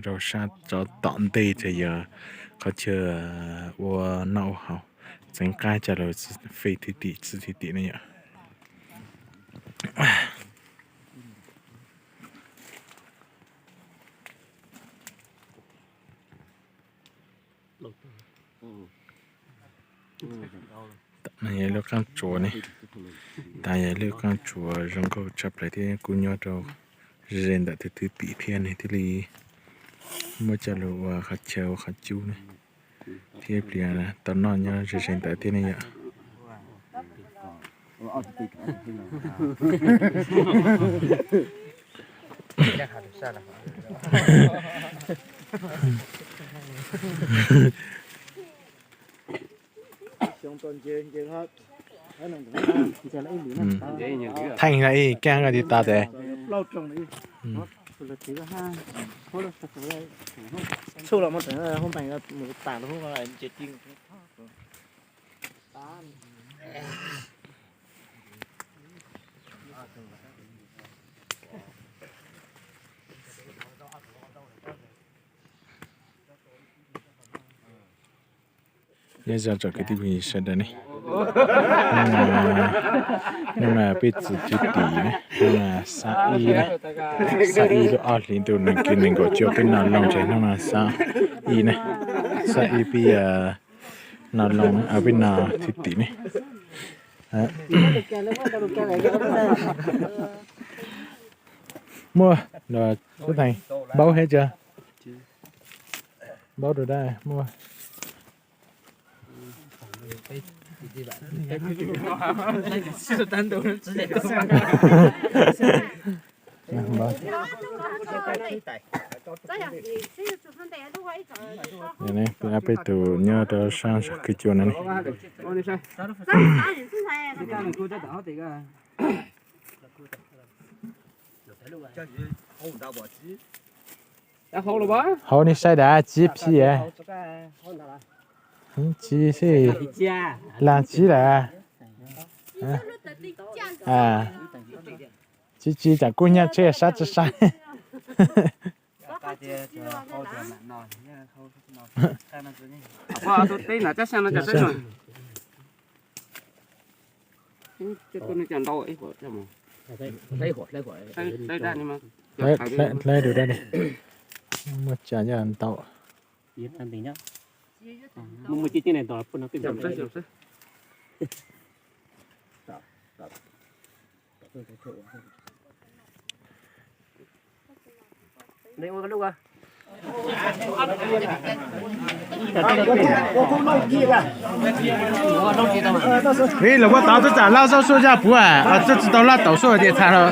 Rau sab tsov tom ntej ces yog qhov chaw ua noj ua haus, txeev qab coj los fej thwj tim txwv thwj tim ne yom. Yog lub qaab tsuas ne, tas yog lub qaab tsuas zoo nkauj tshaj plaws thiab kuj nyob rau ze ze ntawm tus thwj tim thiab ne thiaj li muab coj lug ua qhov chaw ua qhov cub ne, thiab pliag tau noj nyob ze ze ntawd thiab ne yom. Theej no ib kaag tig tas tes. Nyob zoo tsoom kwv tij phooj ywg sawv daws ne, hnub no peb txwv thwj tim ne, hnub no xab ib ne, xab ib lub ob hlis ntuj nees nkaum cuaj peb noj loo ces hnub no xab ib ne, xab ib peb noj loo, peb noj thwj tim ne. Muaj los Tub Theej, npaub hab tsa, npaub rau dab muaj. Peb tug nyob rau sab Zos Kwj Cua no ne. Hauv nej saib dav tsib phi, tsib xwb, lag tsib lawm. Tsib tsib tsam kub nyab tsheb sab tsi saib. Hlais dua dab, muaj tsa nyob ntau. Ib, los ua tau tub tsam lab zaub suab zaj puav, tub tsi tau lab taum suab tias txha no.